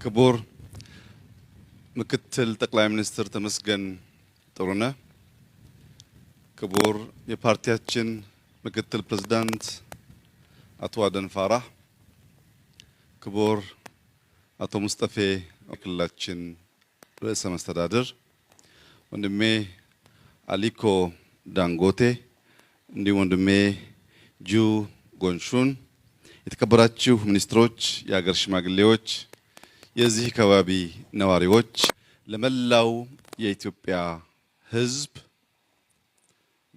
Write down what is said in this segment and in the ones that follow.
ክቡር ምክትል ጠቅላይ ሚኒስትር ተመስገን ጥሩነህ፣ ክቡር የፓርቲያችን ምክትል ፕሬዝዳንት አቶ አደን ፋራህ፣ ክቡር አቶ ሙስጠፌ የክልላችን ርዕሰ መስተዳድር፣ ወንድሜ አሊኮ ዳንጎቴ፣ እንዲሁም ወንድሜ ጁ ጎንሹን፣ የተከበራችሁ ሚኒስትሮች፣ የሀገር ሽማግሌዎች፣ የዚህ ከባቢ ነዋሪዎች፣ ለመላው የኢትዮጵያ ሕዝብ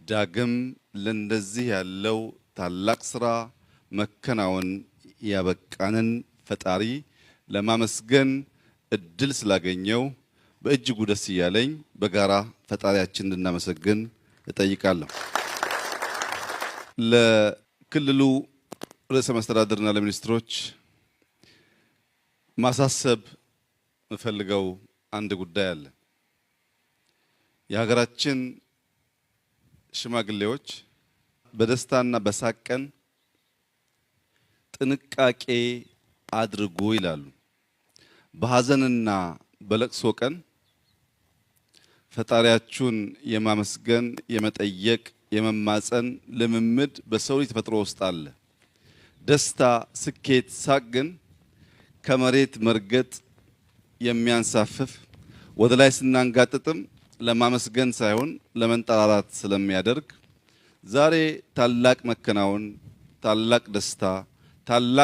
ዳግም ለእንደዚህ ያለው ታላቅ ስራ መከናወን ያበቃንን ፈጣሪ ለማመስገን እድል ስላገኘው በእጅጉ ደስ እያለኝ በጋራ ፈጣሪያችን እንድናመሰግን እጠይቃለሁ። ለክልሉ ርዕሰ መስተዳድርና ለሚኒስትሮች ማሳሰብ የምፈልገው አንድ ጉዳይ አለ። የሀገራችን ሽማግሌዎች በደስታና በሳቅ ቀን ጥንቃቄ አድርጉ ይላሉ። በሀዘንና በለቅሶ ቀን ፈጣሪያችሁን የማመስገን፣ የመጠየቅ፣ የመማፀን ልምምድ በሰው ልጅ ተፈጥሮ ውስጥ አለ። ደስታ፣ ስኬት፣ ሳቅ ግን ከመሬት መርገጥ የሚያንሳፍፍ፣ ወደ ላይ ስናንጋጥጥም ለማመስገን ሳይሆን ለመንጠራራት ስለሚያደርግ ዛሬ ታላቅ መከናወን፣ ታላቅ ደስታ፣ ታላቅ